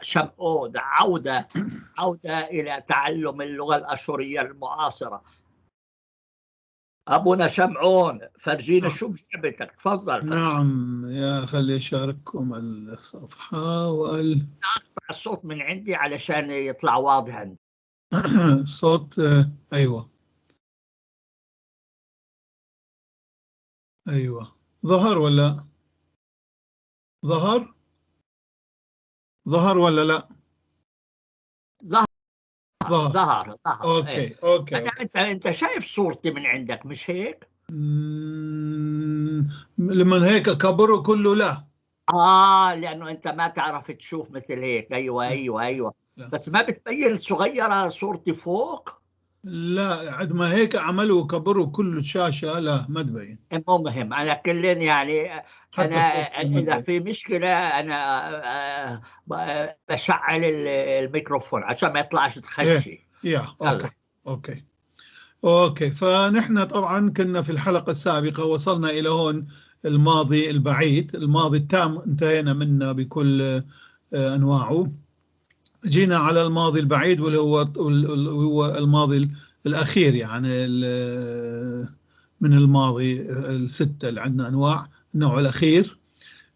شمعون عودة إلى تعلم اللغة الأشورية المعاصرة. أبونا شمعون فرجينا شو بجعبتك، تفضل. نعم يا خلي أشارككم الصفحة أقطع الصوت من عندي علشان يطلع واضح عندي. صوت أيوة أيوة ظهر ولا ظهر؟ ظهر ولا لا؟ ظهر ظهر. okay إيه. okay, okay. انت شايف صورتي من عندك مش هيك؟ لما هيك كبره كله لا. لانه انت ما تعرف تشوف مثل هيك. ايوه ايوه ايوه لا. بس ما بتبين صغيره صورتي فوق؟ لا عندما هيك عملوا كبروا كل الشاشه لا ما تبين. مو مهم على كل يعني انا اذا في مشكله انا بشعل الميكروفون عشان ما يطلعش تخشي. يا okay okay okay. فنحن طبعا كنا في الحلقه السابقه وصلنا الى هون الماضي البعيد، الماضي التام انتهينا منه بكل انواعه. جينا على الماضي البعيد واللي هو الماضي الأخير، يعني من الماضي الستة اللي عندنا أنواع، النوع الأخير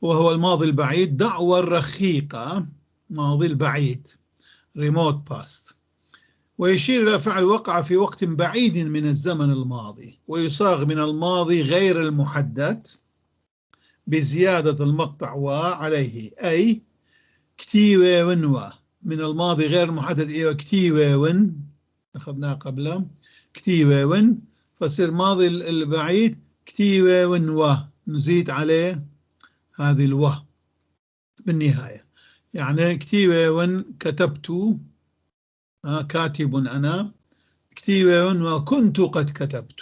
وهو الماضي البعيد، دعوة الرخيقة، ماضي البعيد remote past، ويشير إلى فعل وقع في وقت بعيد من الزمن الماضي، ويصاغ من الماضي غير المحدد بزيادة المقطع وعليه، أي كتيوة ونوى. من الماضي غير المحدد إيوه كتيوة ون، أخذناها قبل، كتيوة ون، فصير ماضي البعيد كتيوة ون و، نزيد عليه هذه الو بالنهاية. يعني كتيوة ون كتبت، كاتب أنا، كتيوة ون وكنت قد كتبت.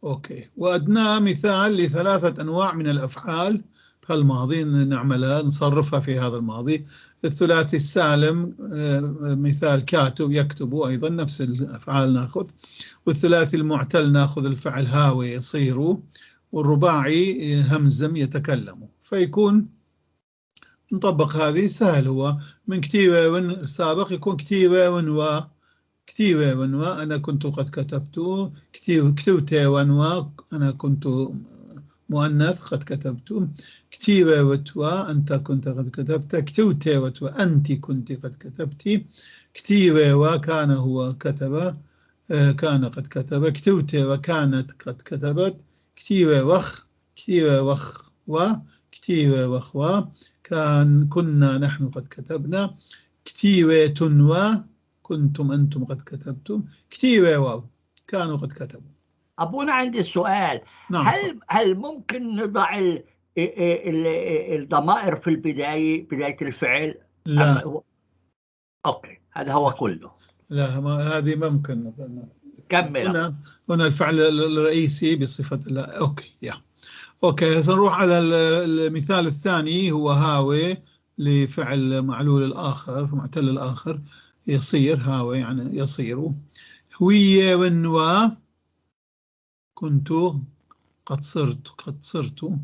okay. وأدنى مثال لثلاثة أنواع من الأفعال الماضي نعملها نصرفها في هذا الماضي. الثلاثي السالم مثال كاتب يكتب، أيضا نفس الأفعال نأخذ. والثلاثي المعتل نأخذ الفعل هاوي يصير، والرباعي همزم يتكلم. فيكون نطبق هذه سهل، هو من كتيبة ون السابق يكون كتيبة ون و، كتيبة ون و أنا كنت قد كتبت، كتبت ون و أنا كنت مؤنث قد كتبت، كتيبة وتوا أنت كنت قد كتبت، كتوت وتوا أنت كنت قد كتبت، كتيبة وكان هو كتب، كان قد كتب، كتوت وكانت قد كتبت، كتيبة وخ، كتيبة وخ و، كتيبة وخوا كان كنا نحن قد كتبنا، كتيبة تنوا كنتم أنتم قد كتبتم، كتيبة واو كانوا قد كتبوا. أبونا عندي سؤال. نعم. هل ممكن نضع الضمائر في البداية، بداية الفعل؟ لا. okay هذا هو كله. لا ما هذه ممكن. كمل. هنا الفعل الرئيسي بصفة لا. okay يا okay. سنروح على المثال الثاني، هو هاوي لفعل معلول الآخر، معتل الآخر، يصير هاوي يعني يصير. هوية ونوا كنت قد صرت، قد صرت.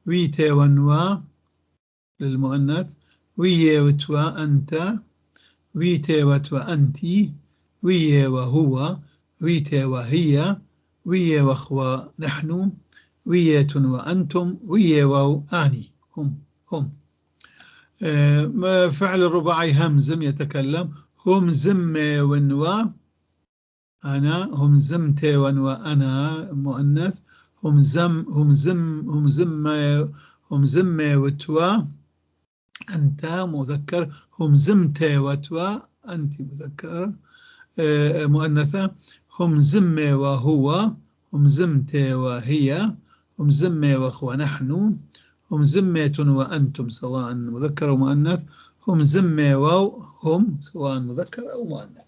ويتي ونوا للمؤنث، وية وتوا أنت، ويتي وتوا أنت، وية وهو، ويتي وهي، وية وخوا نحن، وية وأنتم، وية وآني هم هم. فعل الرباعي همزم يتكلم، هم زم ونوا أنا، هم زمت ونوا أنا مؤنث، هم زم هم زم هم زم هم زم وتوا أنت مذكر، هم زمت وتوا أنت مذكرة مؤنثة، هم زم وهو، هم زمت وهي، هم زم وخو نحن، هم زمة وأنتم سواء مذكر أو مؤنث، هم زم واو هم سواء مذكر أو مؤنث.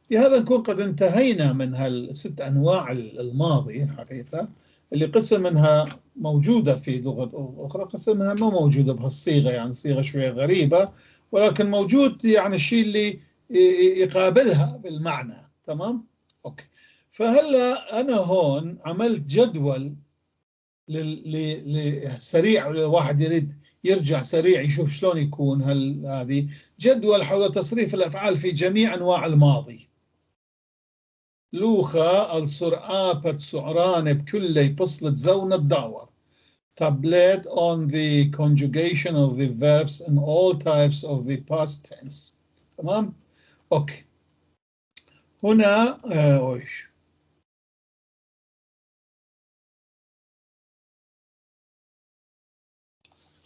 بهذا نكون قد انتهينا من هالست أنواع الماضي الحقيقة، اللي قسم منها موجودة في لغة أخرى، قسم منها ما موجودة بهالصيغة، يعني صيغة شوية غريبة، ولكن موجود يعني الشيء اللي يقابلها بالمعنى. تمام؟ okay. فهلا أنا هون عملت جدول سريع، واحد يريد يرجع سريع يشوف شلون يكون هذه جدول حول تصريف الأفعال في جميع أنواع الماضي. لوخا السرعابة سعران بكل بصلة زونة داور. Tablet on the conjugation of the verbs in all types of the past tense. تمام؟ okay. هنا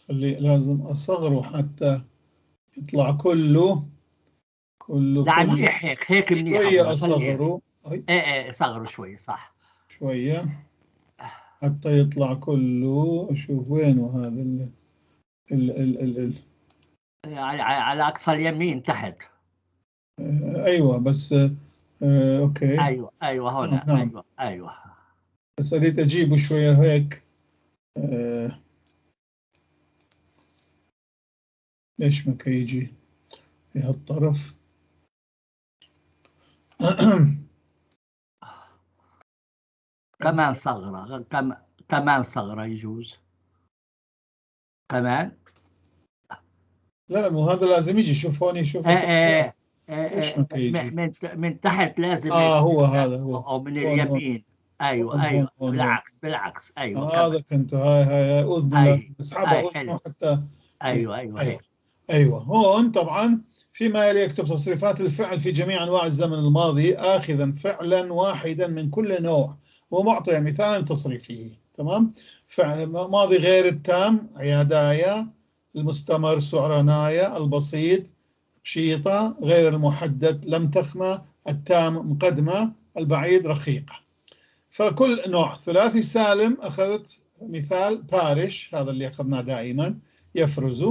خلي لازم أصغره حتى يطلع كله كله. لا منيح هيك، هيك منيح. شوية أصغره. ايه صغره شوي، صح، شوية حتى يطلع كله. أشوف وينه هذا ال ال ال ال ال على أقصى اليمين تحت. أيوة بس okay. أيوة أيوة هنا. نعم. أيوة أيوة بس أريد أجيبه شوية هيك. ليش ما كيجي في هالطرف؟ كمان صغرة، كمان صغرة يجوز كمان. لا مو هذا لازم يجي. شوف هون، شوف ليش ما كيجي من تحت لازم. هو هذا هو، او من اليمين. ايوه ايوه هون. بالعكس بالعكس. ايوه هذا كنت هاي اذنه لازم اسحبها اذنه حتى. ايوه ايوه ايوه ايوه. هون طبعا فيما يلي يكتب تصريفات الفعل في جميع انواع الزمن الماضي اخذا فعلا واحدا من كل نوع ومعطيا مثالا تصريفه. تمام. فعل ماضي غير التام عيادايا، المستمر سعرانايا، البسيط بشيطة، غير المحدد لم تخمة، التام مقدمة، البعيد رخيقة. فكل نوع. ثلاثي سالم أخذت مثال بارش، هذا اللي أخذناه دائما يفرز،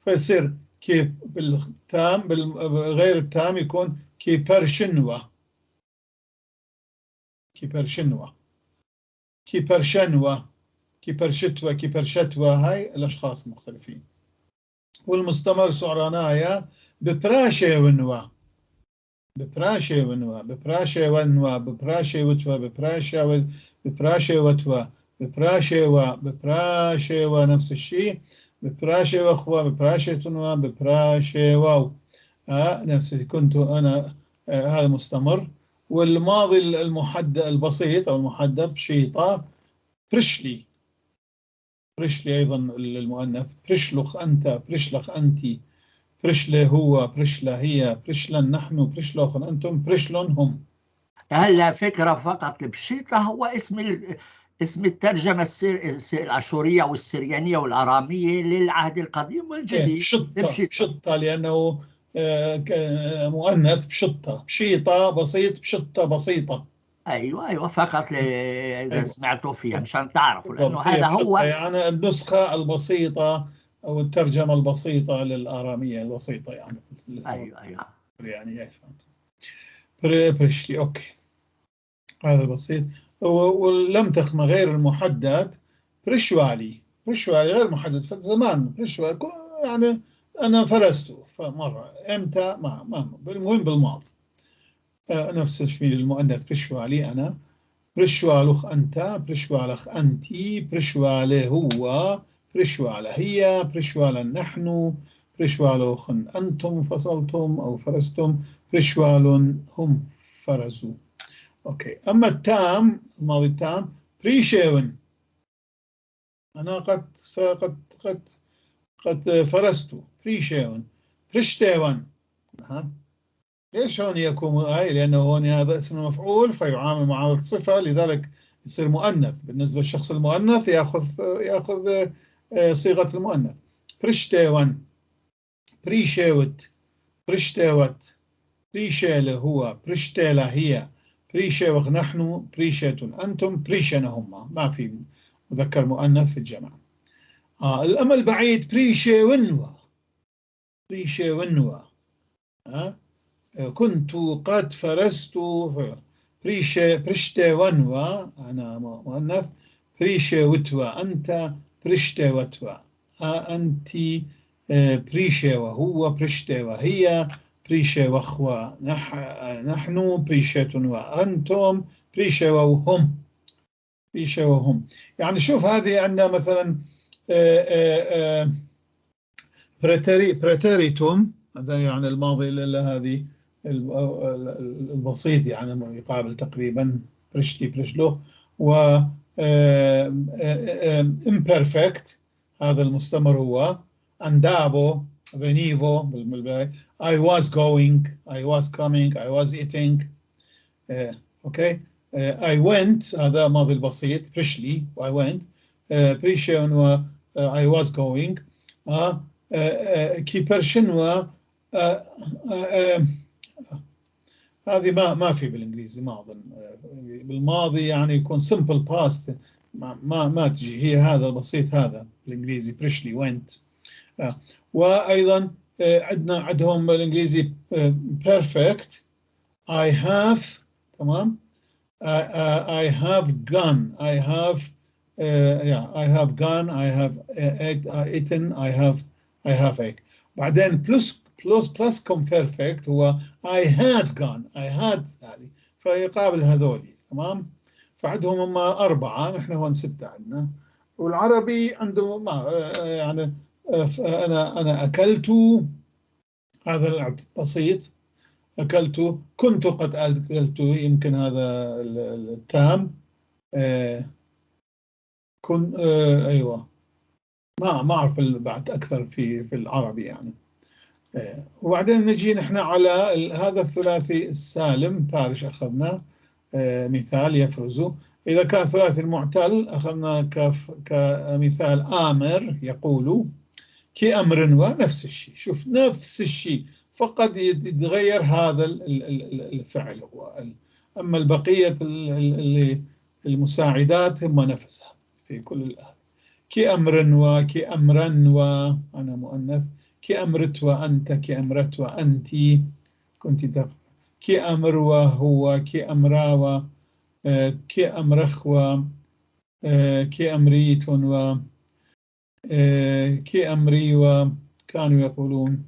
فيصير كيف بالتام بالغير التام يكون كيبرشنوة كيبرشنوة كيبرشنوة كيبرشتوة كيبرشتوة، هاي الأشخاص المختلفين. والمستمر سعرانايا ببراشة ونوة ببراشة ونوة ببراشة ونوة ببراشة وتوة ببراشة ببراشة وتوة ببراشة وببراشة ونفس الشيء ببراشة وخوة ببراشة تنوة ببراشة واو. نفس كنت أنا. هذا مستمر. والماضي المحدد البسيط أو المحدد بشيطة برشلي، برشلي أيضا المؤنث، برشلخ أنت، برشلخ أنت، برشلة هو، برشلة هي، برشلا نحن، برشلخ أنتم، برشلن هم. هلا فكرة فقط، البشيطة هو اسم الترجمة الأشورية والسريانية والأرامية للعهد القديم والجديد. بشطة، بشطة لأنه مؤنث، بشطة، بشيطة بسيط، بشطة بسيطة. ايوه ايوه فقط اذا أيوة. سمعتوا فيها مشان تعرفوا لانه هذا هو يعني النسخة البسيطة او الترجمة البسيطة للاراميه البسيطة يعني. ايوه ايوه يعني بريشلي. okay هذا البسيط. ولم تخمة غير المحدد برشوالي، برشوالي غير محدد فزمان برشوالي يعني انا فرزته فمره امتى ما المهم بالماضي. نفس الشيء للمؤنث برشوالي أنا، برشوالخ أنت، برشوالخ أنتي، برشوالي هو، برشوالة هي، برشوالا نحن، برشوالخ أنتم فصلتم أو فرزتم، برشوال هم فرزوا. okay. أما التام الماضي التام بريشيون، أنا قد قد قد قد فرزت بريشيون، برشتيون. ها ليش هون يكون هاي؟ لأنه هون هذا اسم مفعول فيعامل معاملة صفة، لذلك يصير مؤنث. بالنسبة للشخص المؤنث ياخذ صيغة المؤنث. برشتيون، بريشيوت، برشتيوت، بريشيله هو، برشتيله هي، بريشيوخ نحن، بريشيتون أنتم، بريشنا هم. ما في مذكر مؤنث في الجمع. الأمل بعيد بريشيونوا، بريشيونوا. كنت قد فرست بريشة ونوا أنا مؤنث، بريشة وتوا أنت، بريشة وتوا أنت، بريشة وهو، بريشة وهي، بريشة وخوا نحن، بريشة وأنتم، بريشة وهم، بريشة وهم. يعني شوف هذه عندنا مثلا preteritum هذا يعني الماضي هذه البسيط، يعني يقابل تقريبا برشلي برشلو. و imperfect هذا المستمر هو andavo، venivo، I was going، I was coming، I was eating. okay، I went هذا ماضي البسيط برشلي I went، بريشون و I was going. كي هذه ما في بالانجليزي، ما اظن بالماضي يعني يكون simple past، ما تجي هي هذا البسيط هذا بالانجليزي بريشلي went. وايضا عندهم بالانجليزي perfect I have، تمام، I have gone، I have yeah، I have gone، I have eaten، I have ate. بعدين plusquamperfect هو I had gone، I had هذه، فيقابل هذولي، تمام. فعندهم هم 4، نحن هون 6 عندنا. والعربي عنده ما يعني أنا أكلت، هذا البسيط أكلت، كنت قد أكلت، يمكن هذا التام، كن أيوة، ما أعرف بعد أكثر في العربي يعني. وبعدين نجي نحن على هذا الثلاثي السالم بارش أخذنا مثال يفرز. إذا كان ثلاثي المعتل أخذنا كمثال آمر يقول كي أمر، نفس الشيء، شوف نفس الشيء، فقط يتغير هذا الفعل هو. أما البقية اللي المساعدات هم نفسها في كل الأهل. كي أمر وكي أمرا وأنا مؤنث، كي أمرت وأنت، كي أمرت وأنت كنت تق، كي أمر وهو، كي أمرا و كي أمرخ و كي أمريت و كي أمري، وكانوا يقولون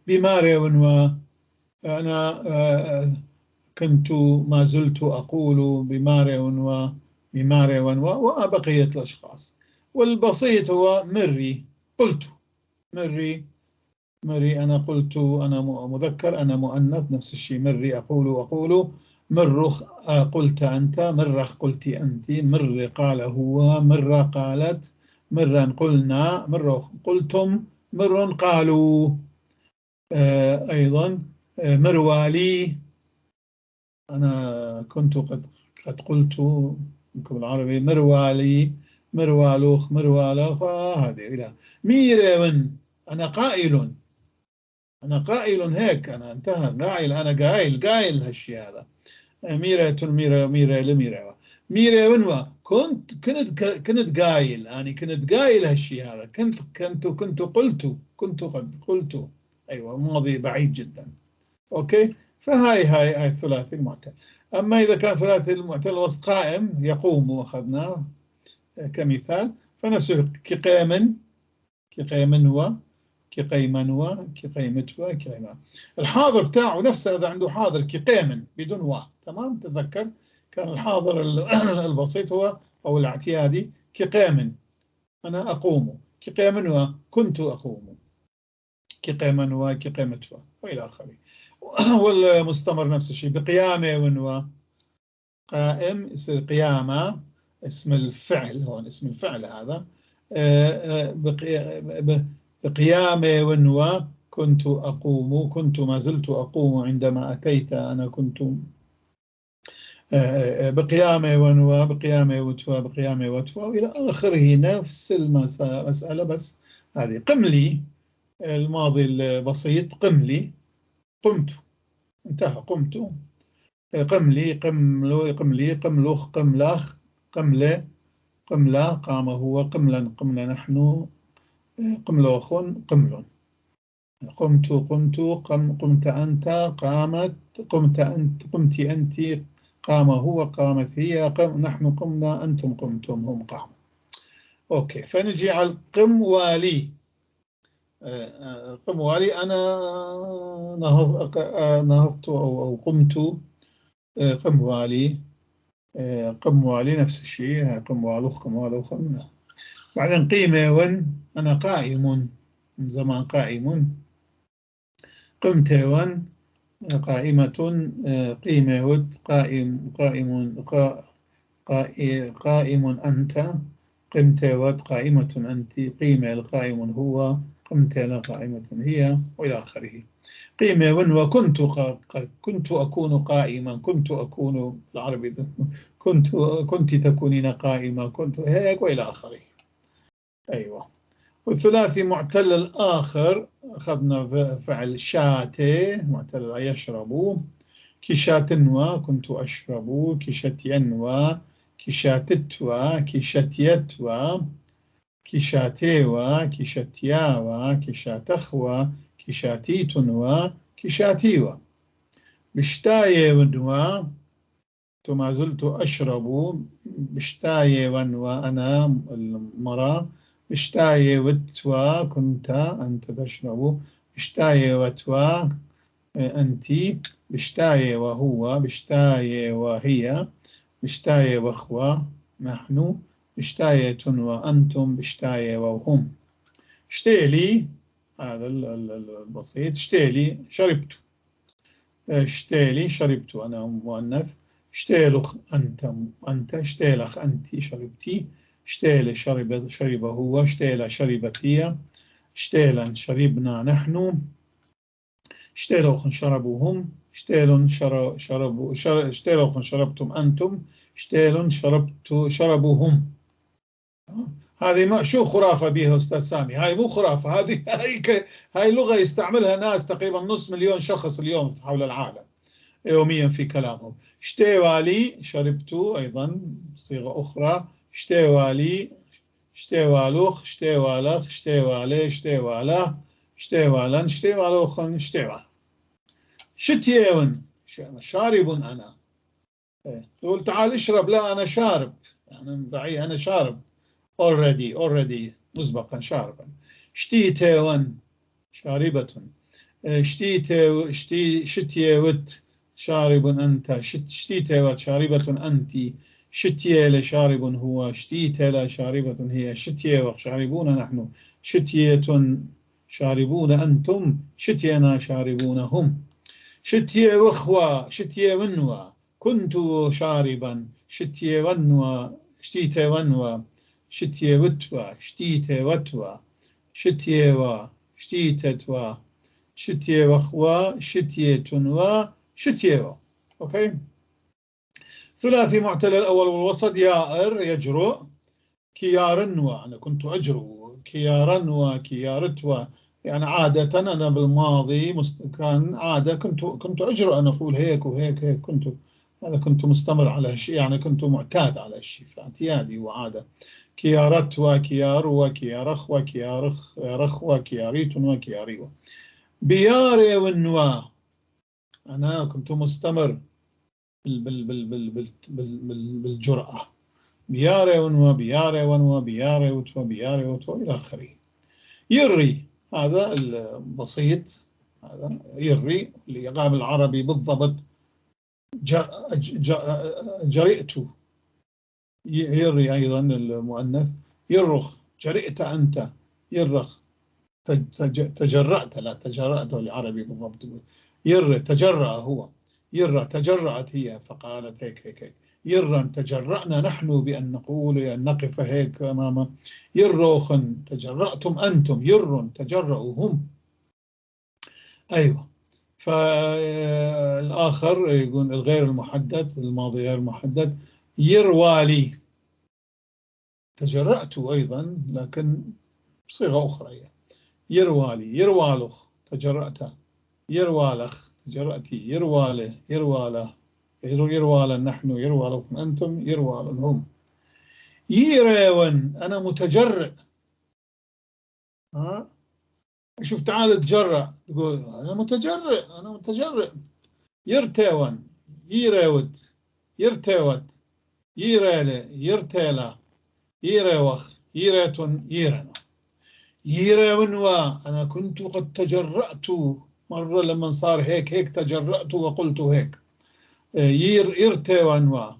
بماري و أنا كنت ما زلت أقول بماري و بماري وبقية الأشخاص. والبسيط هو مري، قلت مري، مري أنا قلت، أنا مذكر، أنا مؤنث، نفس الشيء مري أقول أقول، مرخ قلت أنت، مرخ قلت أنت، مر قال هو، مر قالت، مرا قلنا، مر قلتم، مر قالوا. أيضا مروالي أنا كنت قد قلت منكم العربي مروالي، مروالوخ، مروالوخ، هذه إلى ميرون أنا قائل، أنا قائل هيك، أنا انتهى قائل، أنا قايل قايل هالشيء هذا. ميرة ميرة ميرة لميرة ميرة كنت كنت كنت قايل، أنا كنت قايل هالشيء هذا، كنت كنت كنت قلت، كنت قد قلت، أيوة ماضي بعيد جدا. okay، فهاي هاي هاي الثلاثي المعتل. أما إذا كان ثلاثي المعتل الوسط قائم يقوم وأخذناه كمثال، فنفسه كقيما، كقيما و كقيما و كقيمت و كقيما. الحاضر بتاعه نفسه هذا عنده حاضر كقيما بدون و، تمام؟ تذكر كان الحاضر البسيط هو أو الاعتيادي كقيما، أنا أقوم، كقيما و كنت أقوم، كقيما و كقيمت و وإلى آخره. والمستمر نفس الشيء بقيامة ونوا، قائم يصير قيامة، اسم الفعل هون، اسم الفعل هذا بقيامة ونوا كنت أقوم، كنت ما زلت أقوم عندما أتيت، أنا كنت بقيامة ونوا، بقيامة وتوا، بقيامة وتوا وإلى آخره. نفس المسألة، بس هذه قم لي الماضي البسيط، قم لي، قمت، انتهى، قمت، قم لي، قم لو، قم لي، قم لخ، قم لخ، قم ل، قم لا، قام هو، قملا، قمنا نحن، قم لوخ، قمل. قمت، قمت، قم، قمت أنت، قامت، قمت أنت، قمت أنت، قام هو، قامت هي، قم، نحن قمنا، أنتم قمتم، هم قاموا. okay، فنجي على القم والي. قم والي، أنا نهضت أو قمت، قم والي، قم والي نفس الشيء، قم والوخ، قم والوخ. بعدين قيمة ون، أنا قائم، من زمان قائم. قمتون قائمة، قيمة قائم، قائم، قائم أنت، قمت قائمة أنت، قيمة القائم هو، قمت قائمة هي، وإلى آخره. قيمة وكنت كنت أكون قائما، كنت أكون بالعربي، كنت تكونين قائمة، كنت هيك وإلى آخره. أيوة. والثلاثي معتل الآخر أخذنا فعل شاتي معتل يشرب، كشاتنوا كنت أشرب، كشتينوا، كشاتتوا، كشتيتوا، كشاتيوا، كشتياوا، كشاتخوا، كشاتيتنوا، كشاتيوا. بشتايونوا ما زلت أشرب، بشتايونوا أنا المرأة، بشتايوتوا كنت أنت تشرب، بشتايوتوا أنت، بشتاي وهو، بشتاي وهي، بشتاي وخوا نحن، بشتاية وأنتم، بشتاي وهم. اشتيلي هذا البسيط، اشتيلي شربت، اشتيلي شربت أنا مؤنث، اشتيلخ أنت، أنت، اشتيلخ أنت شربتي، اشتيل شرب، شرب هو، اشتيل شربت هي، اشتيلا شربنا نحن، اشتيلوخ شربوا هم، اشتيل شربوا، اشتيلوخ شربتم أنتم، اشتيل شربت شربوا هم. هذه ما شو خرافة بيها أستاذ سامي؟ هاي مو خرافة، هذه هاي لغة يستعملها ناس تقريبا 500,000 شخص اليوم حول العالم يوميا في كلامهم. اشتيوالي شربت أيضا صيغة أخرى، اشتيوالي، اشتيوالوخ، اشتيوالخ، اشتيوالي، اشتيواله، اشتيوالا، اشتيوالوخن، اشتيوال. شتيون شارب أنا، تقول تعال اشرب، لا أنا شارب، يعني أنا شارب already مسبقا شاربا. اشتيتون شاربة، اشتيت شتيوت شارب أنت، اشتيتوت شاربة أنت، شتيل شارب هو، اشتيتل شاربة هي، شتيوخ شاربون نحن، شتية شاربون أنتم، شتينا شاربون هم. شتيوخوا، شتيونوا كنت شاربا، شتيونوا، اشتيتونوا، شتيوتوا، اشتيتوتوا، شتيوا، اشتيتتوا، شتيوخوا، شتيتنوا، شتيوا. okay. ثلاثي معتل الأول والوسط يائر يجرؤ، كيارنوا أنا كنت أجرؤ، كيارنوا، كيارتوا، يعني عادة أنا بالماضي كان عادة كنت أجرؤ أن أقول هيك وهيك هيك، كنت هذا كنت مستمر على شيء، يعني كنت معتاد على الشيء، فاعتيادي وعادة. كيارتوا، كياروا، كيارخوا، كيارخ، رخوا، كياريتنوا، كياريوا. بياري ونوا أنا كنت مستمر بالجرأة، بياري ونوا، بياري ونوا، بياري وتوا، بياري وتوا إلى آخره. يري هذا البسيط، هذا يري اللي يقابل العربي بالضبط، جرئت. يري أيضا المؤنث، يرخ جرئت أنت، يرخ تجرأت، لا تجرأت العربي بالضبط، ير تجرأ هو، ير تجرأت هي فقالت هيك هيك هيك، يرا تجرأنا نحن بأن نقول أن نقف هيك أمام، يروخن تجرأتم أنتم، ير تجرأوا هم. أيوة. فالآخر يقول الغير المحدد، الماضي غير المحدد، يروالي تجرأت أيضا لكن بصيغة أخرى، يروالي، يروالخ تجرأت، يروالخ تجرأتي، يرواله، يرواله، يروالا نحن، يروالكم أنتم، يروال هم. يراون أنا متجرئ، ها شوف تعال تجرأ، تقول أنا متجرئ، أنا متجرئ. يرتاون، يراوت، يرتاوت، يرالي، يرتالا، يراوخ، يراتن، يرنا. يراونوا أنا كنت قد تجرأت مرة لما صار هيك هيك تجرأت وقلت هيك. يرتاونوا،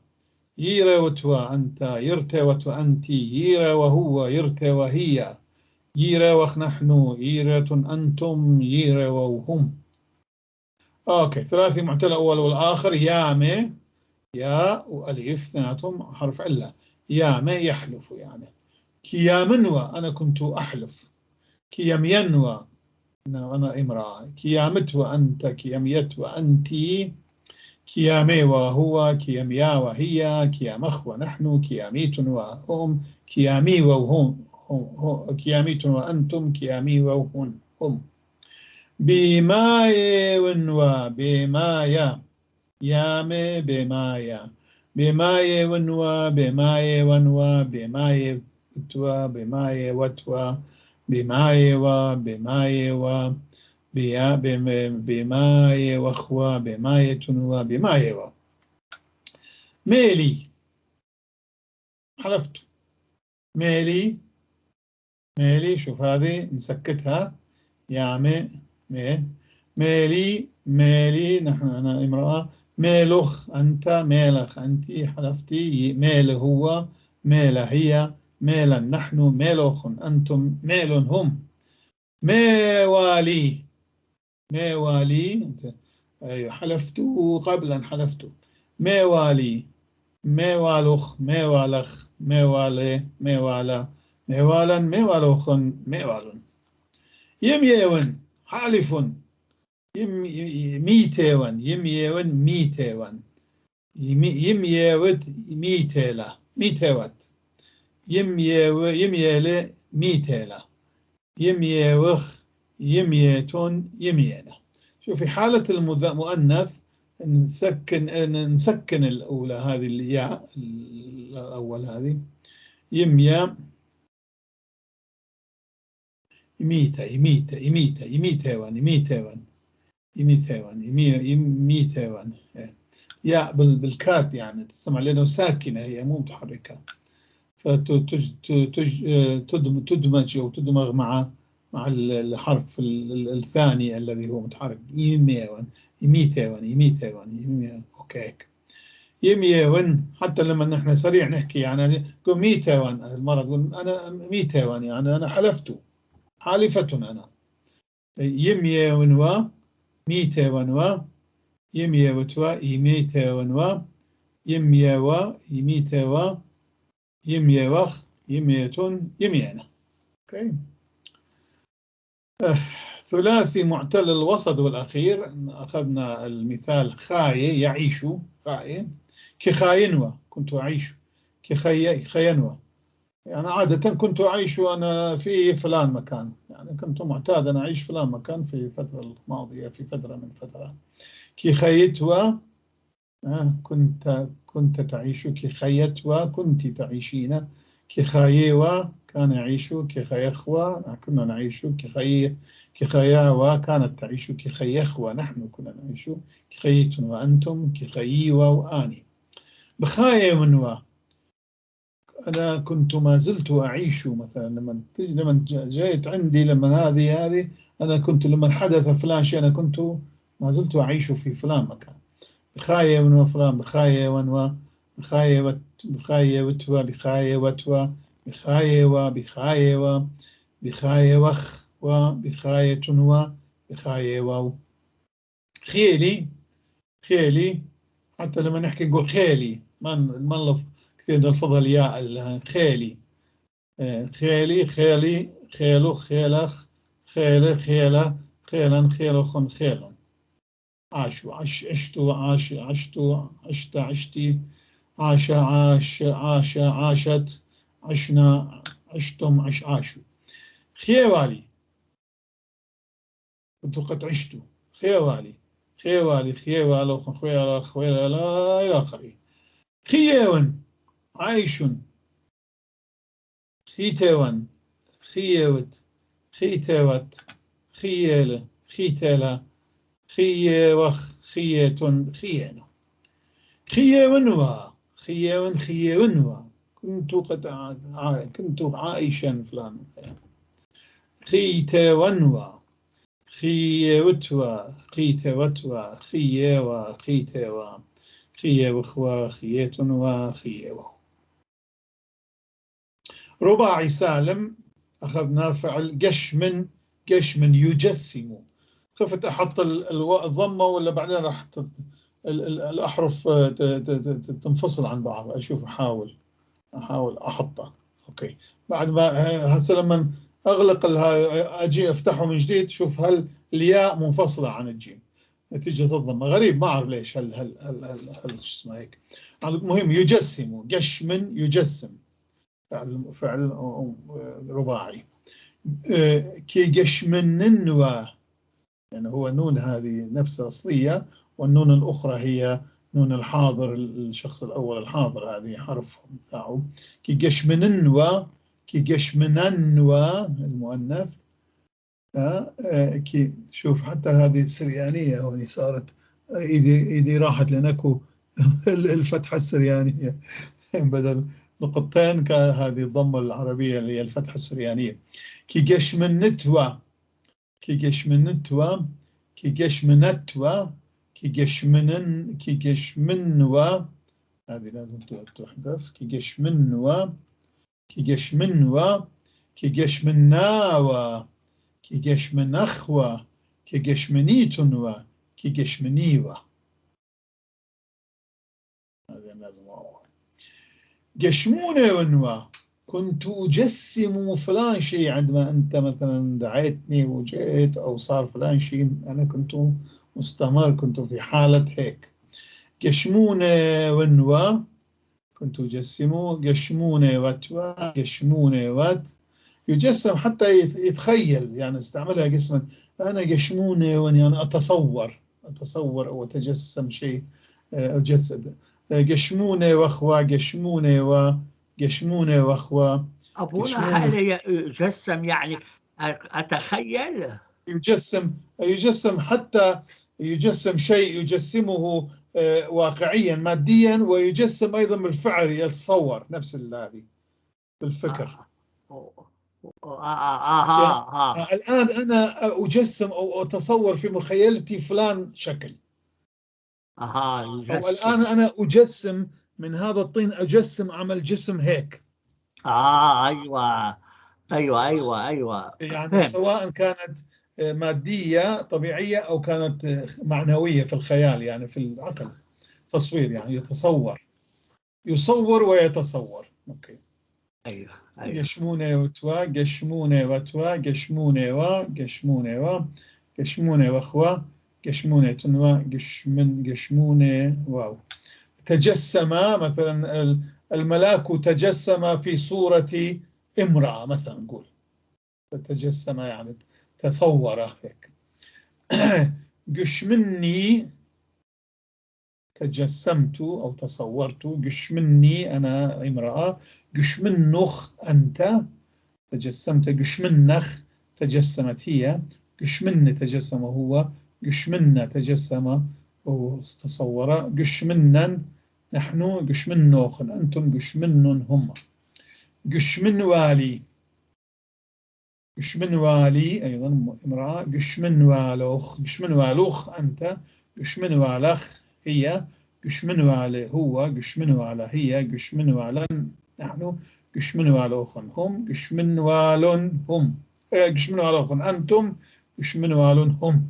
يراوتوا أنت، يرتاوت أنت، يرا وهو، يرتا وهي، ييروخ نحن، ييرة أنتم، ييروهم. okay، ثلاثي معتل الأول والآخر يامي، ياء وألف اثنيناتهم حرف علة. يامي يحلف يعني. كيامنوا أنا كنت أحلف. كيامينوا أنا امرأة. كيامتوا أنت، كياميتوا أنتِ، كيامي وهو، كياميا وهي، كيامخ ونحن، كياميت وهم، كيامي وهم، كياميت وأنتم، كيامي وهن هم. بماي ونوا بمايا، يامي بمايا، بماي ونوا بماي ونوا، بماي توا بماي وتوا، بماي و بماي و، بماي وخوا، بماي تنوا، بماي و. ميلي حلفت، ميلي ميلي، شوف هذه نسكتها، يامي مي، ميلي ميلي نحن أنا امرأة، ميلخ أنت، ميلخ أنت حلفتي، ميل هو، ميل هي، ميلا نحن، ميلخ أنتم، ميل هم. ميوالي ميوالي، أيوة حلفت قبلا، حلفت. ميوالي ميوالخ ميوالخ ميوالي ميوالا ميوالا ميوالخ ميوال. يميون حالف، يميتون يميون ميتون، يميوت ميتيلا ميتوت، يميلي ميتيلا، يميوخ يميتون يمينا. شوف في حالة المؤنث نسكن الأولى هذه الياء الأول هذه، يميا يميتا يميتا يميتا يميتوان يميتوان يميتوان يميتوان، ياء بالكاد يعني تسمع لأنه ساكنة هي مو متحركة، فتدمج أو تدمغ مع الحرف الثاني الذي هو متحرك. يميون يميتون يميتون okay يميون. حتى لما نحن سريع نحكي يعني نقول ميتون، المرة تقول أنا ميتون يعني أنا حلفت، حالفة أنا. يميون و ميتون و يميوتوا يميتون و يميوا يميتوا يميوخ يميتون يمينا. okay. ثلاثي معتل الوسط والأخير، أخذنا المثال خاي يعيش، خاي كخاينوا كنت أعيش، كخينوا يعني عادة كنت أعيش أنا في فلان مكان، يعني كنت معتاد أن أعيش فلان مكان في الفترة الماضية، في فترة من فترة. كخيتوا كنت تعيش، كخيتوا كنت تعيشين، كخايوا كان يعيش، كخيخوا كنا نعيش، كخياوا كانت تعيش، كخيخوا نحن كنا نعيش، كخيت وأنتم، كخيوا وآني. بخايا أنا كنت ما زلت أعيش مثلا، لما جيت عندي، لما هذه أنا كنت، لما حدث فلان شيء أنا كنت ما زلت أعيش في فلان مكان. بخايا ونوا فلان، بخايا ونوا، بخايا بخايا وتوا، بخايا وتوا، بخايا وبخايا وبخايا وخ وبخايا تنوا، بخايا واو. خيلي خيلي، حتى لما نحكي نقول خيلي، ما نلف كثير نلفظها الياء، خيلي خيلي خيلي خيلو خيلخ خيلة خيلة خيلا خيلخ خيلا. عاشو عش عشتو عاش عشتو عشت عشتي عاش عاش عاش عاشت عشنا عشتم عش عاشو. خيوالي كنت قد عشت، خيوالي خيوالي خيوالو خيالا خيالا إلى آخره. خيون عايش، خيتون خيوت خيتوت خيال خيتلا خيوخ خيتون خيانة. خيونوا خيون خيونوا كنت قد كنت عائشا فلان. خيتونوا خيوتوا خيتوتوا خيوا خيتوا خيوخوا خيتنوا خيوا. رباعي سالم أخذنا فعل جشمن، جشمن يجسم. خفت أحط الضمة ولا بعدين راح الأحرف تنفصل عن بعض. أشوف، أحاول أحطها. okay، بعد ما هسه لما أغلق أجي أفتحه من جديد، شوف هل الياء منفصلة عن الجيم نتيجة الضمة. غريب، ما أعرف ليش هل هل هل هل, هل شو اسمه هيك. المهم يجسم، جشم يجسم، فعل رباعي. كي جشمننوا، يعني هو نون هذه نفسها أصلية، والنون الأخرى هي نون الحاضر، الشخص الأول الحاضر، هذه حرف بتاعه. كي جشمننوا، كي جشمننوا المؤنث. كي شوف حتى هذه السريانية هون صارت ايدي راحت لنكو الفتحة السريانية بدل نقطتين، هذه الضمة العربية اللي هي الفتحة السريانية. كي جشمنتوا، كي جشمنتوا، كي جشمنتوا، كي جشمنن، كي جشمنوا، هذه لازم تحذف. كي جشمنوا، كي جشمنوا، كي جشمناوا، كي جشمنخوا، كي جشمنيتنوا، كي جشمنيوا، هذا لازم. جشمونة ونوا، كنت أجسم فلان شيء عندما أنت مثلا دعيتني وجئت أو صار فلان شيء، أنا كنت مستمر، كنت في حالة هيك. جشمونة ونوا، كنت أجسم. جشمونة وتوا، جشمونة وت، يجسم حتى يتخيل، يعني استعملها جسما. أنا جشمونة ون، يعني أتصور، أتصور أو أتجسم شيء أو جسد. جشمونة وأخوة، جشمونة و، جشمونة وأخوة. أبونا هل يجسم يعني أتخيل؟ يجسم، يجسم حتى يجسم شيء، يجسمه واقعيا ماديا، ويجسم أيضا بالفعل، يتصور نفس هذه بالفكر. يعني الآن أنا أجسم أو أتصور في مخيلتي فلان شكل. أو الآن أنا أجسم من هذا الطين، أجسم عمل جسم هيك. أيوة أيوة أيوة أيوة. يعني سواء كانت مادية طبيعية أو كانت معنوية في الخيال، يعني في العقل، تصوير، يعني يتصور، يصور ويتصور. okay. أيوة أيوة. جشمونة وتوا، جشمونة وتوا، جشمونة و، جشمونة و، جشمونة وخوا، جشمونة تنوا، جشمن، جشمونة واو. تجسم مثلا الملاك تجسم في صورة امرأة مثلا، نقول تجسم يعني تصور هيك. جشمني تجسمت أو تصورت، جشمني أنا امرأة، جشمنخ أنت تجسمت، جشمنخ تجسمت هي، جشمن تجسم هو، جشمن تجسم وتصور، جشمنا نحن، جشمنوخ أنتم، جشمن هم. جشمن والي، جشمن والي أيضا امرأة، جشمن والوخ، جشمن والوخ أنت، جشمن والخ هي، جشمن والي هو، جشمن والا هي، جشمن والن نحن، جشمن والوخ هم، جشمن والن هم، جشمن والوخ أنتم، جشمن والن هم.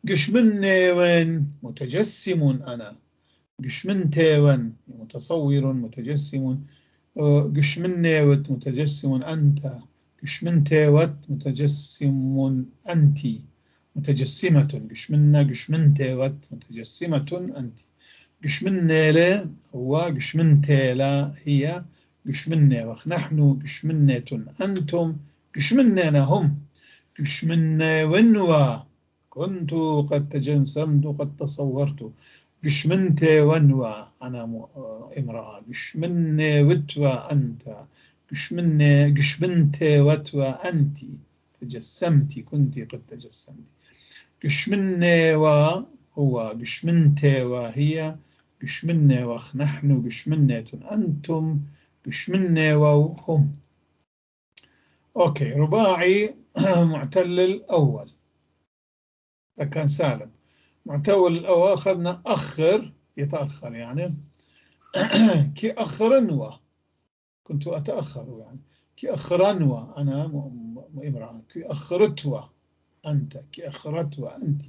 جشمن نيون متجسم أنا، جشمن تيون متصور متجسم، جشمن نيوت متجسم أنت، جشمن تيوت متجسم أنت، متجسمة، جشمنا، جشمن تيوت متجسمة أنت. جشمن نيلة هو، جشمن تيلا هي، جشمن نيوخ نحن، جشمن نيتن أنتم، جشمن نينا هم. جشمن نيونوا كنت قد تجسمت قد تصورت. جشمن تيونوا أنا امرأة، جشمن وتوا أنت، جشمن، جشمن تيوتوا أنت تجسمت، كنت قد تجسمت. جشمن و هو، جشمن تيوا هي، جشمن وخ نحن، جشمن أنتم، جشمن وهم. okay، رباعي معتل الأول كان سالم. معتول الأول أخذنا أخر، يتأخر يعني. كي أخرنوا كنت أتأخر يعني. كي أخرنوا أنا امرأة، كي أخرتوا أنت، كي أخرتوا أنت،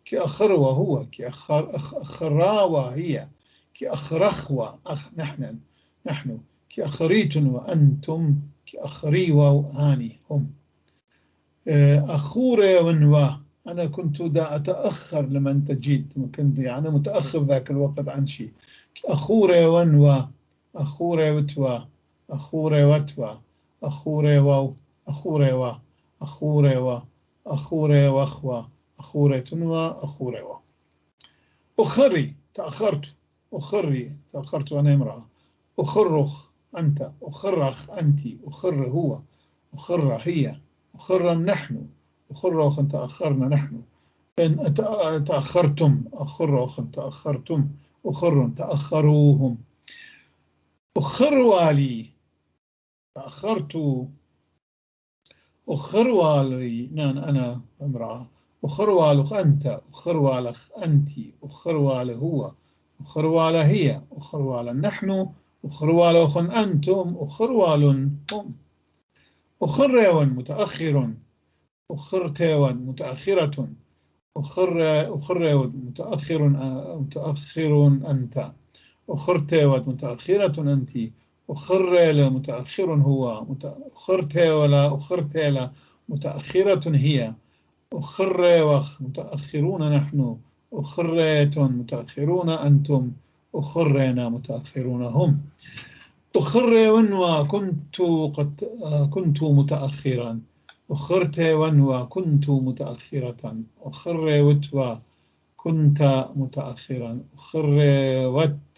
كي أخروا هو، كي أخراوا هي، كي أخرخوا نحن، كي أخريتن وأنتم، كي أخريوا آني هم. أخوري ونوا، أنا كنت دا أتأخر لما أنت جيت، كنت يعني متأخر ذاك الوقت عن شيء. أخوري ونوا، أخوري وتوا، أخوري وتوا، أخوري واو، أخوري وا، أخوري وا، أخوري وخوا، أخوري تنوا، أخوري وا. أخري تأخرت، أخري تأخرت أنا امرأة. أخرخ أنت، أخرخ أنت، أخر هو، أخر هي، أخر نحن، أخرخ تأخرنا نحن، إن تأخرتم، أخرخ تأخرتم، أخر تأخروهم. أخروالي تأخرت، أخروالي أنا امرأة، أخروالخ أنت، أخروالخ أنت، أخروال هو، أخروال هي، أخروال نحن، أخروالخ أنتم، أخروال هم. أخريون متأخر، أخرتيون متأخرة، أخريون متأخر، متأخر أنت، أخرتيون متأخرة أنت، أخريل متأخر هو، أخرتيولا أخرتيلا متأخرة هي، أخريوخ متأخرون نحن، أخريت متأخرون أنتم، أخرينا متأخرون هم. أخريون وكنت قد كنت متأخرا، أخرتيون وكنت متأخرة، أخريوت وكنت متأخرا، أخرتيوت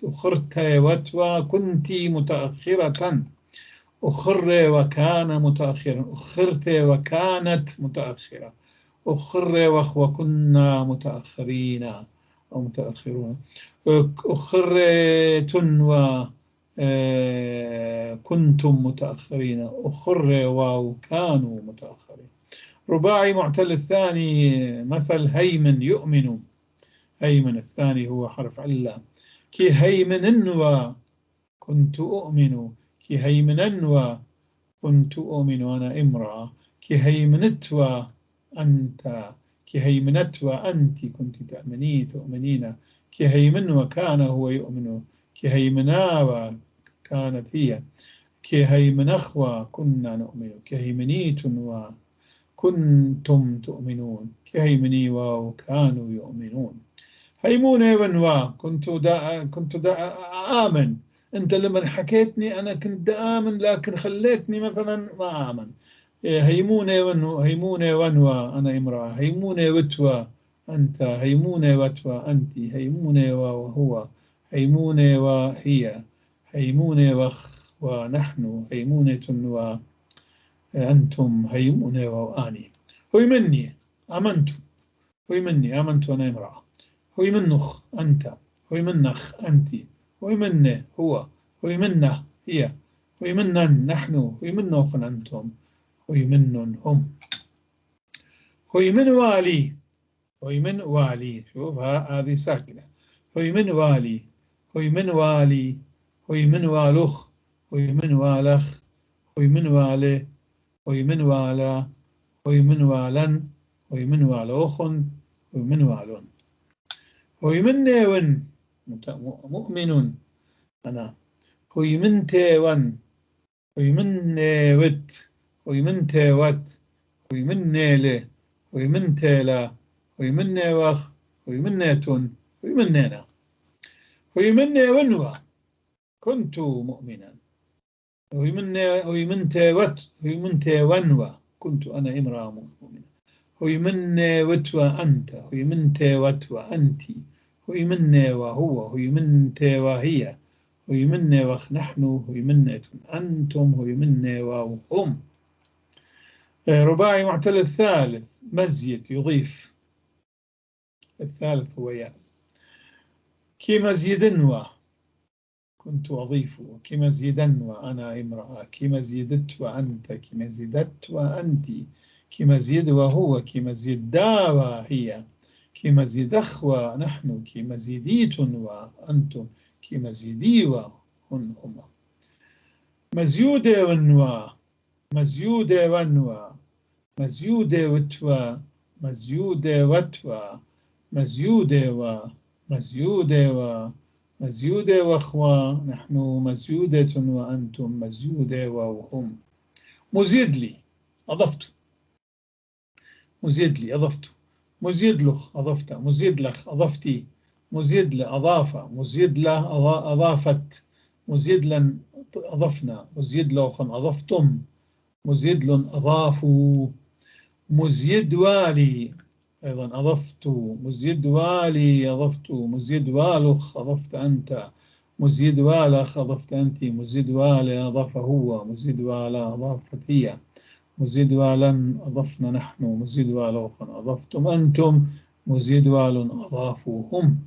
وكنت متأخرة، أخر وكان متأخرا، أخرت وكانت متأخرة، أخر وكنا متأخرين أو متأخرون، أخرتن وكنتم متأخرين، أخر واو كانوا متأخرين. رباعي معتل الثاني مثل هيمن يؤمن، هيمن الثاني هو حرف علة. كي هيمنن كنت أؤمن، كي هيمنن كنت أؤمن أنا امرأة، كي هيمنت أنت، كي هيمنت وأنت كنت تأمني تؤمنين، كي هيمن وكان هو يؤمن، كي هيمنا وكانت هي، كي هيمنخ وكنا نؤمن، كي هيمنيت وكنتم تؤمنون، كي هيمني وكانوا يؤمنون. هيمون ونوا كنت دا آمن، أنت لما حكيتني أنا كنت دا آمن لكن خليتني مثلا ما آمن. هيمونة هيمونة ونوا أنا امرأة، هيمونة وتوا أنت، هيمونة وتوا أنت، هيمونة وهو، هيمونة وهي، هيمونة وخ ونحن، هيمونة وأنتم، هيمونة وآني. هيمني آمنت، هيمني آمنت أنا امرأة، هيمنخ أنت، هيمنخ أنت، هيمنه هو، هيمنه هي، هيمنن نحن، هيمنخ أنتم، هيمن هم. هيمن والي، هيمن والي، شوف هذه ساكنة، هيمن والي، هيمن والي، هيمن والخ، هيمن والخ، هيمن والي، هيمن والا، هيمن والن، هيمن والوخن، هيمن والون. هيمن نيون مؤمن أنا، هيمن تيون، هيمن نيوت، هيمن تيوت، هيمن نيلي، هيمن تيلا، هيمن نيوخ، هيمن نيتون، هيمن نينا. هيمن نيونوا كنت مؤمنا، هيمن تيوت، هيمن تيونوا كنت أنا امرأة مؤمنة، هيمن نيوتوا أنت، هيمن تيوتوا أنت، هيمن وهو، هيمن تيوا هي، هيمن وخ نحن، هيمن أنتم، هيمن وهم. رباعي معتل الثالث مزيد يضيف، الثالث هو ياء. كي مزيدنوا كنت أضيف، كي مزيدنوا أنا امرأة، كي مزيدت وأنت، كي مزيدت وأنت، كي مزيد وهو، كي مزيدا هي، كي مزيدخ ونحن، كي مزيديت وأنتم، كي مزيدي وهن هما. مزيود ونوا مزيودة ونوى، مزيودة وتوى، مزيودة وتوى، مزيودة و، مزيودة و، مزيودة وأخوة، نحن مزيودة وأنتم مزيودة وهم. مزيد لي أضفت، مزيد لي أضفت، مزيد لخ أضفت، مزيد لخ أضفتي، مزيد لأضاف، مزيد له أضافت، مزيد لن أضفنا، مزيد لوخ أضفتم، مزيد لن أضافوا، مزيد والي أيضا أضفت، مزيد والي أضفت، مزيد والخ أضفت أنت، مزيد والخ أضفت أنت، مزيد والي أضاف هو، مزيد والا أضافت هي، مزيد والن أضفنا نحن، مزيد والوخ أضفتم أنتم، مزيد وال أضافوا هم.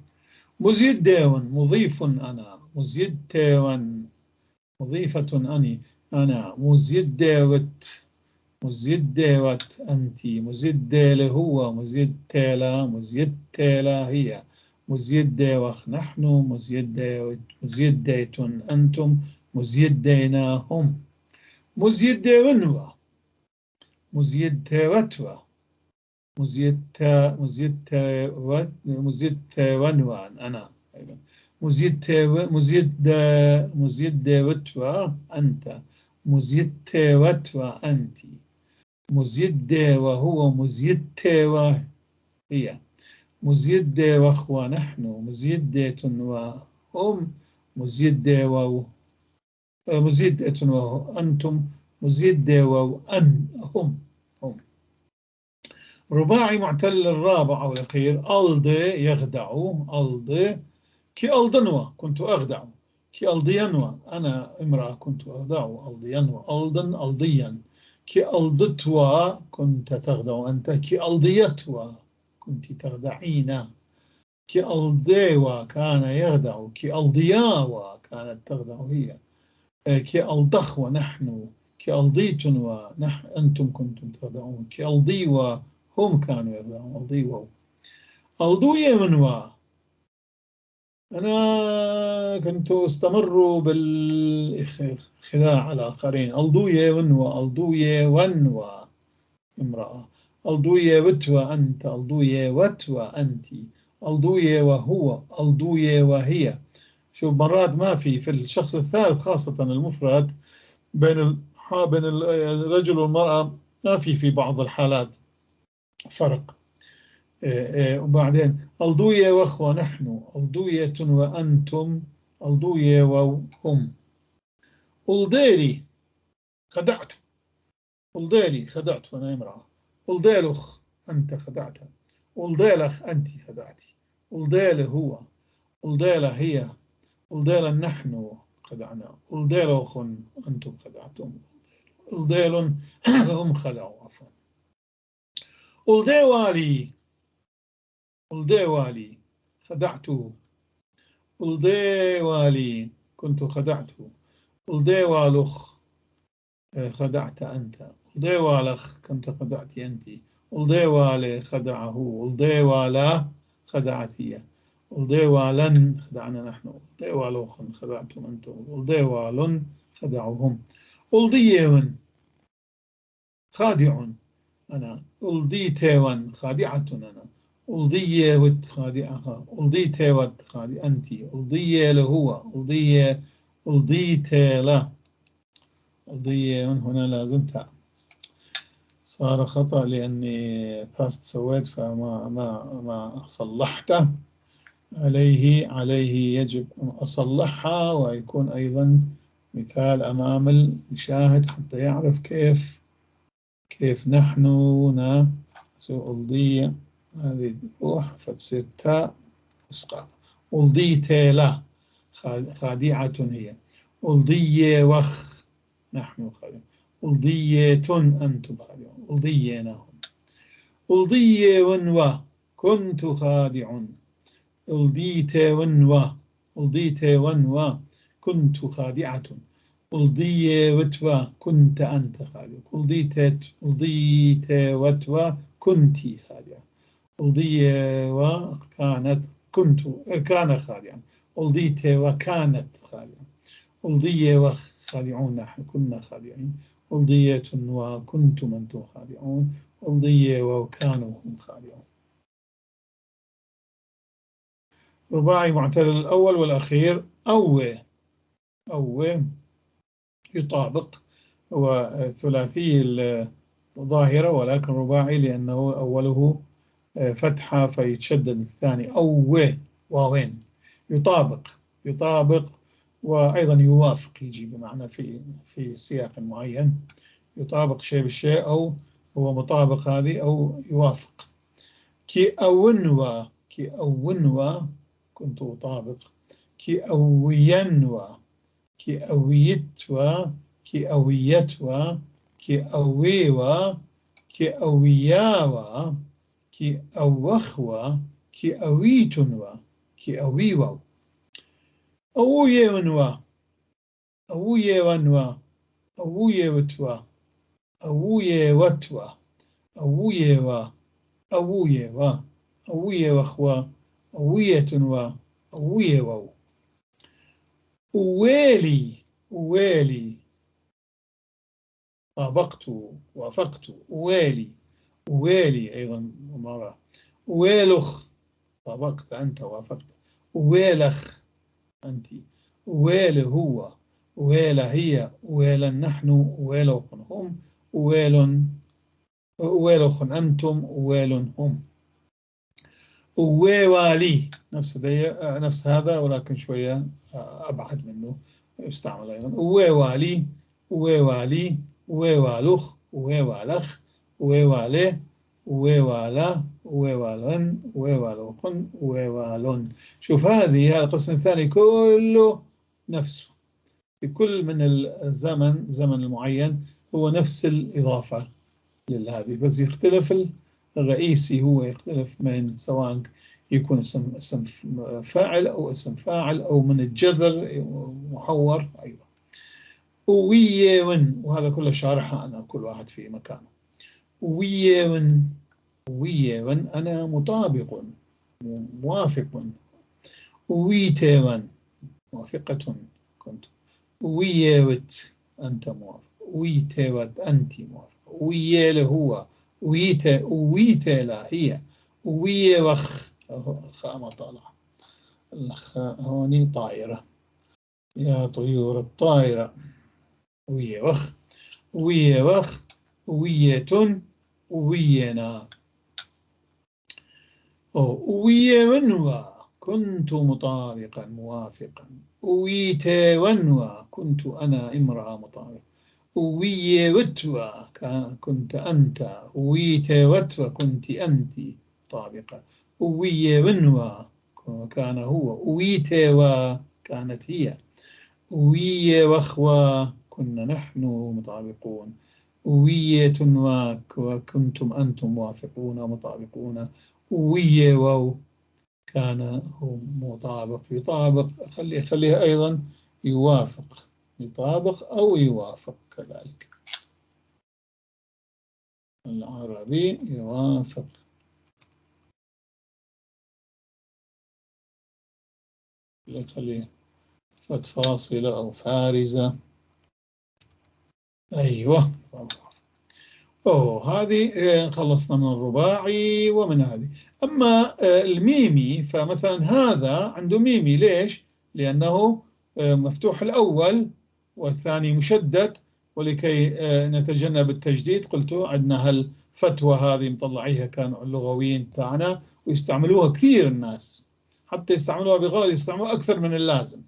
مزيد ديون مضيف أنا، مزيد تيون مضيفة أني أنا، مزيد ديوت، مزيد ديوت أنت، مزيد ديل هو، مزيد تيلا، مزيد تيلا هي، مزيد ديوخ نحن، مزيد ديوت، مزيد ديتون أنتم، مزيد دينا هم. مزيد ديونوا، مزيد تيوتوا، مزيد تا، مزيد تاوت، مزيد تاونوان أنا أيضا، مزيد تاو، مزيد دا، مزيد داوتوا أنت، مزيد تاوتوا أنت، مزيد داوى هو، مزيد تاوى هي، مزيد داوخ نحن، مزيد ديتن وهم، مزيد داوى، مزيد ديتن وأنتم، مزيد داوى أن هم. هم. رباعي معتل الرابع أو الأخير، ألدي يخدع، ألدي كي ألدنوا كنت أخدع، كي ألدينوا أنا امرأة كنت أخدع، ألدينوا، ألدن ألديا، كي ألدتوا كنت تخدع أنت، كي ألديتوا كنت تخدعين، كي ألديوا كان يخدع، كي ألدياوا كانت تخدع هي، كي ألدخوا نحن، كي ألديتن ونحن أنتم كنتم تخدعون، كي ألديوا هم كانوا يخدعون، ألديوا. ألدوية منوا أنا كنت أستمر بالخداع على الآخرين. ألدوية ونوا، ألدوية ونوا امرأة، ألدوية وتوى أنت، ألدوية وتوى أنت، ألدوية وهو، ألدوية وهي. شوف مرات ما في الشخص الثالث خاصة المفرد بين الرجل والمرأة ما في بعض الحالات فرق. وبعدين ألدوية وأخوة نحن، ألدوية وأنتم، ألدوية وهم. ألديري خدعت، ألديري خدعت أنا امرأة، ألديلخ أنت خدعت، ألديلخ أنت خدعتي، ألديل هو، ألديلة هي، ألديلا نحن خدعنا، ألديلخ أنتم خدعتم، ألديل هم خدعوا عفوا. ألديوالي، ألديوالي خدعته، ألديوالي كنت خدعته، ألديوالخ خدعت أنت، ألديوالخ كنت خدعت أنت، ألديوالي خدعه، ألديوالا خدعت هي، ألديوالا خدعنا نحن، ألديوالوخ خدعتم أنتم، ألديوال خدعوهم. ألديون خادع أنا، ألديتيون خادعة أنا، ألدية وت خادعها، ألديتي وت خادع أنت، ألدية لهو، ألدية، ألديتي لا، ألدية من هنا لازم تاء. صار خطأ لأني باست سويت فما ما ما صلحته. عليه يجب أن أصلحها، ويكون أيضا مثال أمام المشاهد حتى يعرف كيف نحن ألدية هذه تروح فتصير تاء إسقاط. ألديت لا خادعة هي، ألدية وخ نحن خادعون، ألدية أنتم خادعون، ألديناهم. ألدية ونوا كنت خادع، ألديت ونوا، ألديت ونوا كنت خادعة، ألدية وتوا كنت أنت خادع، ألديت، ألديت وتوا كنت خادعة، ألدية وكانت كنت كان خادعا، ألديت وكانت خادعة، ألدية وخادعون نحن كنا خادعين، ألضية وكنتم أنتم خادعون، ألضية وكانوا هم خادعون. رباعي معتل الأول والأخير أو أو يطابق، هو ثلاثي الظاهرة ولكن رباعي لأنه أوله فتحة فيتشدد الثاني. أو واوين يطابق، يطابق وأيضا يوافق، يجي بمعنى في سياق معين يطابق شيء بالشيء أو هو مطابق هذه أو يوافق. كي أونوا، كي أونوا كنت أطابق، كي أوينوا، كي أويتوا، كي أويتوا، كي أويوا، كي أوياوا، كي أوخوا، كي أويتنوا، كي أويوا. أويونوا، أويونوا، أويوتوا، أويوتوا، أويوا، أويوا، أويوخوا، أويتنوا، أويوا. أويلي، أويلي طابقت وافقت. أويلي، أويلي أيضا مرة. أويلخ طابقت أنت وافقت. أويلخ أنت. أويل هو، أويل هي، أويلا نحن، أويلخ هم، أويل، أويلخ أنتم، أويل هم. أويوالي نفس دي، نفس هذا ولكن شوية أبعد منه يستعمل أيضا. أويوالي، أويوالي، أويوالخ، أويوالخ، أويوالي، أويوالا، أويوالن، أويوالوخن، أويوالون. شوف هذه القسم الثاني كله نفسه في كل من الزمن، زمن المعين هو نفس الإضافة لهذه، بس يختلف الرئيسي، هو يختلف من سواء يكون اسم فاعل أو اسم فاعل أو من الجذر محور. أيوة. أويون، وهذا كله شارحه أنا كل واحد في مكانه. أويون، أويون أنا مطابق موافق. أويتون موافقة كنت. أويوت أنت موافق. أويتوت أنت موافق. أويل هو. أويت، أويت لا هي. أويوخ، الخاء ما طالع، الخاء هوني طائرة، يا طيور الطائرة. أويوخ، أويوخ، أويتن، أوينا. أويونوا كنت مطابقا موافقا. أويتونوا كنت أنا امرأة مطابقة. أويوتوا كنت أنت. أويتوتوا كنت أنت مطابقة. أويونوا كان هو. أويتوا كانت هي. أويوخوا كنا نحن مطابقون. أويتنوا وكنتم أنتم موافقون مطابقون. أويوا كان هو مطابق يطابق. خليها أيضا يوافق، يطابق أو يوافق كذلك. العربي يوافق. خليه فاصلة أو فارزة. أيوة. أوه هذه خلصنا من الرباعي ومن هذه. أما الميمي فمثلا هذا عنده ميمي، ليش؟ لأنه مفتوح الأول والثاني مشدد، ولكي نتجنب التجديد قلت عندنا هالفتوى هذه مطلعيها كانوا اللغويين تاعنا ويستعملوها كثير الناس، حتى يستعملوها بغلط، يستعملوها أكثر من اللازم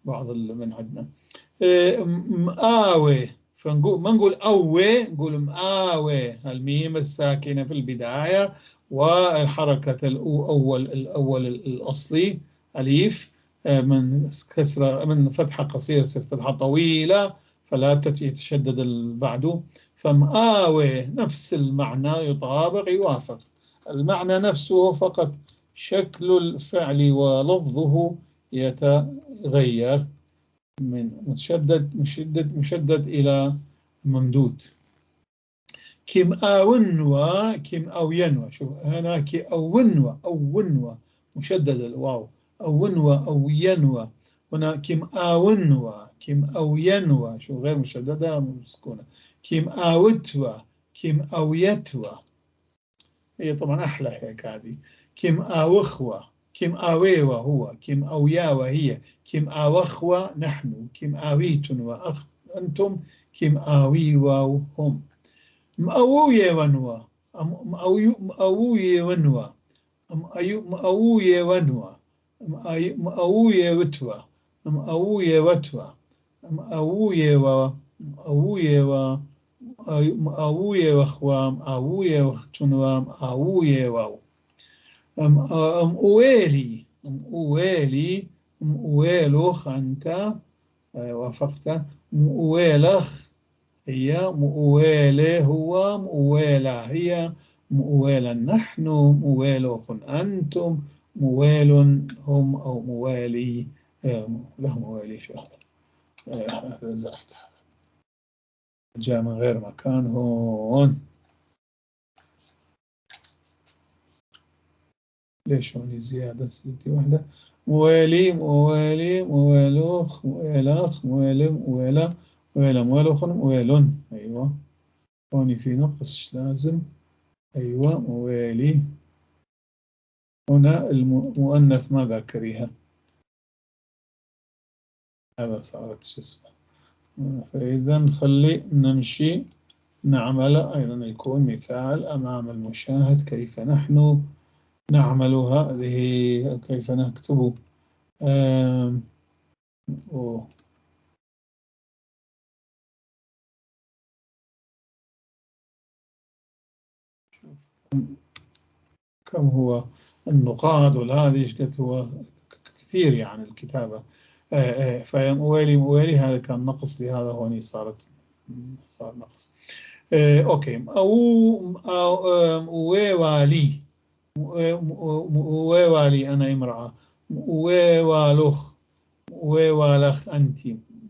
بعض من عندنا. مآوي، فنقول ما نقول أوي، نقول مآوي، الميم الساكنة في البداية والحركة الأول الأول الأصلي أليف من كسرة من فتحة قصيرة تصير فتحة طويلة فلا يتشدد بعده. فمآوي نفس المعنى، يطابق يوافق، المعنى نفسه فقط شكل الفعل ولفظه يتغير من متشدد مشدد مشدد إلى ممدود. كم أونوا كم أوينوا، شوف هنا كي أونوا أونوا مشدد الواو، أونوا أوينوا، هنا كم أونوا كم أوينوا، شوف غير مشددة مسكونة. كيم آوتوا، كيم أويتوا. هي طبعا أحلى هيك هذه. كيم آوخوا، كيم آويوا هو، كيم أوياوا هي، كيم آوخوا نحن، كيم آويتن وأنتم، كيم آويوا هم. مأويونوا، مأويونوا، مأويونوا، مأويوتوا، مأويوتوا، مأويوا، مأويوا، مأويوخوا، مأويوختنوا، مأويواو. أويلي، أويلي، أويلوخ أنت وافقت، مؤويلخ هي، مؤويلة هو، مؤويلة هي، مؤويلا نحن، مؤويلوخ أنتم، موال هم أو موالي له موالي. شو هذا؟ هذا زعت، هذا جاء من غير مكان هون. ليش هون زيادة؟ بدي واحدة. موالي، موالي، موالوخ، موالخ، موالم، موالة، موالة، موالوخ، موالن. أيوة هون في نقص لازم. أيوة موالي. هنا المؤنث ما ذاكريها، هذا صارت شو اسمه. فإذا خلي نمشي نعمل أيضا، يكون مثال أمام المشاهد كيف نحن نعمل هذه، كيف نكتب. كم هو النقاط والهذه، ايش قد هو كثير يعني الكتابة. فموالي موالي هذا كان نقص، لهذا هون صار نقص. okay. أو موالي، مؤوالي أنا امرأة، مؤوالخ، مؤوالخ أنت،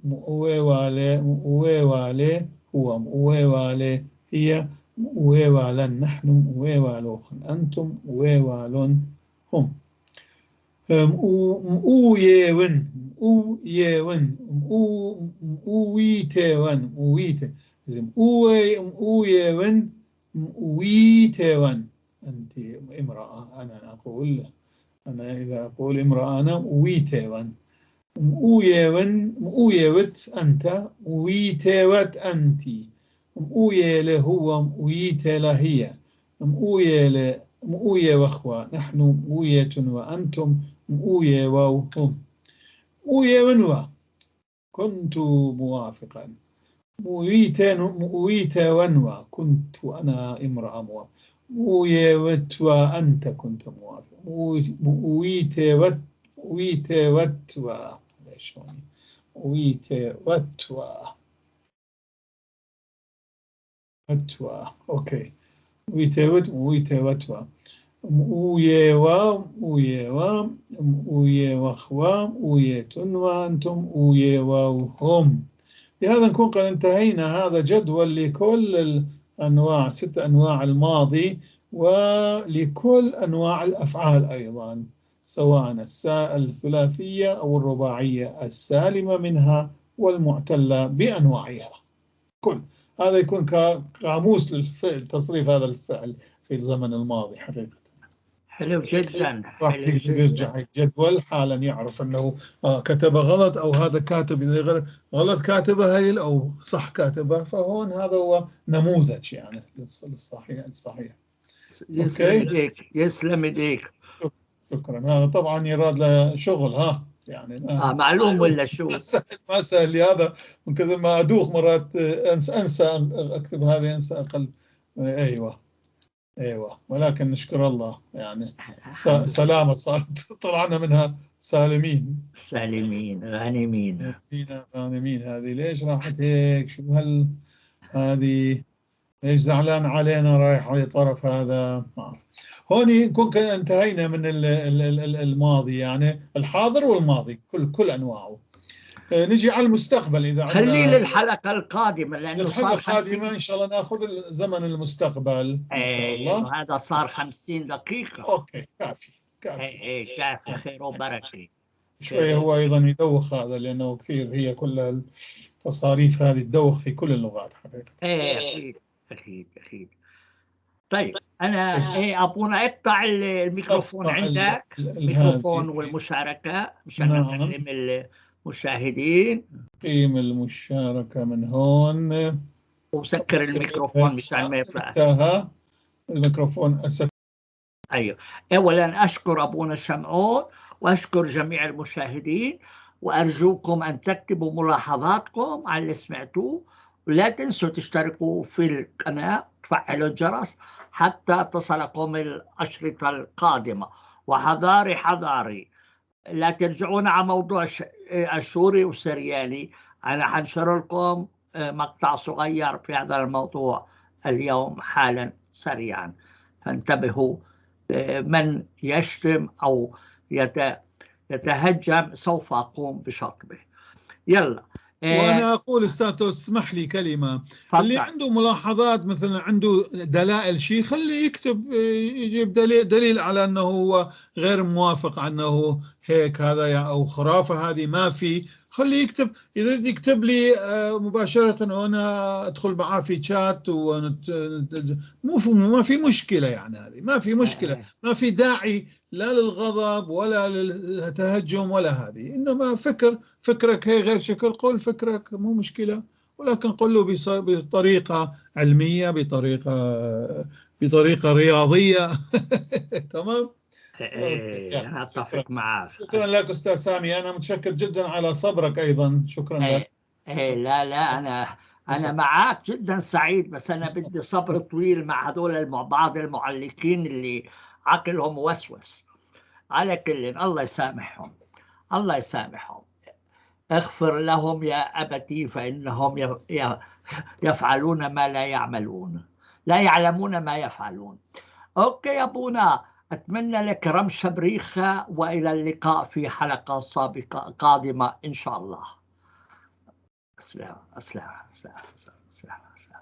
مؤوالي، مؤوالي هو، مؤوالي هي، مؤوالا نحن، مؤوالوخ أنتم، مؤوال هم. مؤويون، مؤويون، مؤويتون، مؤويت، مؤويون، مؤويتون. أنت امرأة، أنا أقول، أنا إذا أقول امرأة أنا مؤويتون. مؤويون، مؤويوت أنت، مؤويتوت أنت، مؤويلة هو، مؤويتلة هي، مؤويلة، مؤويوخوا نحن، مؤوية وأنتم، مؤويواو هم. مؤويونوا كنت موافقا، مؤويتونوا كنت أنا امرأة موافقة، مؤويوتوا أنت كنت موافق، مؤويتوت، مؤويتوتوا، ليش هون مؤويتوتوا وتوا. okay مؤويتوت، مؤويتوتوا، مؤويوا، مؤويوا، مؤويوخوا، مؤويتنوا أنتم، مؤويواو هم. بهذا نكون قد انتهينا. هذا جدول لكل الأنواع، 6 أنواع الماضي، ولكل أنواع الأفعال أيضا، سواء الثلاثية أو الرباعية، السالمة منها والمعتلة بأنواعها. كل هذا يكون كقاموس للفعل، تصريف هذا الفعل في الزمن الماضي حقيقة. حلو جدا. راح يرجع الجدول حالا يعرف أنه كتب غلط، أو هذا كاتب إذا غلط كاتبه هاي أو صح كاتبه، فهون هذا هو نموذج يعني للصحيح الصحيح. يسلم ايديك، يسلم ايديك. شكرا. هذا طبعا يراد له شغل، ها يعني معلوم ولا شو؟ ما سهل لي هذا، من كثر ما ادوخ مرات انسى اكتب هذه، انسى اقل. ايوه ايوه، ولكن نشكر الله يعني سلامة صارت، طلعنا منها سالمين، سالمين غانمين غانمين. هذه ليش راحت هيك؟ شو هال هذه؟ ليش زعلان علينا رايح على طرف هذا؟ ما أعرف. هون نكون انتهينا من الماضي، يعني الحاضر والماضي كل انواعه. نجي على المستقبل. اذا خليه للحلقه القادمه، لانه الحلقه القادمه ان شاء الله ناخذ زمن المستقبل ان شاء الله. هذا صار 50 دقيقه. okay كافي كافي. ايه كافي، خير وبركه. شوية هو أيضا يدوخ هذا، لأنه كثير هي كل التصاريف هذه تدوخ في كل اللغات حقيقة. ايه اكيد اكيد اكيد. طيب انا ايه ابونا اقطع الميكروفون عندك، الميكروفون والمشاركة مشان نكلم المشاهدين. قيم المشاركة من هون وسكر الميكروفون مشان ما يطلع. الميكروفون أسكر. ايوه. اولا اشكر ابونا شمعون واشكر جميع المشاهدين، وارجوكم ان تكتبوا ملاحظاتكم على اللي سمعتوه، ولا تنسوا تشتركوا في القناة وتفعلوا الجرس حتى تصلكم الأشرطة القادمة. وحذاري حذاري لا ترجعون على موضوع أشوري وسرياني، أنا حنشر لكم مقطع صغير في هذا الموضوع اليوم حالا سريعا، فانتبهوا. من يشتم أو يتهجم سوف أقوم بشطبه. يلا. وأنا أقول أستاذ تسمح لي كلمة. فضل. اللي عنده ملاحظات مثلا، عنده دلائل شيء، خليه يكتب، يجيب دليل على أنه هو غير موافق، أنه هيك هذا أو خرافة هذه ما في، خليه يكتب. إذا يكتب لي مباشرة وأنا أدخل معاه في شات مو ما في مشكلة، يعني هذه ما في مشكلة، ما في داعي لا للغضب ولا للتهجم ولا هذه، إنما فكرك هي غير شكل، قل فكرك مو مشكلة، ولكن قل له بطريقة علمية، بطريقة رياضية. تمام؟ إيه أنا أتفق معك. شكرا لك أستاذ سامي، أنا متشكر جدا على صبرك أيضا، شكرا لك. إيه لا لا أنا معك جدا سعيد، بس أنا بدي صبر طويل مع هذول بعض المعلقين اللي عقلهم موسوس. على كل الله يسامحهم، الله يسامحهم، اغفر لهم يا أبتي فإنهم يفعلون ما لا يعملون، لا يعلمون ما يفعلون. أوكي يا أبونا، أتمنى لك رمشة بريخة، وإلى اللقاء في حلقة سابقة قادمة إن شاء الله. السلام السلام السلام السلام السلام.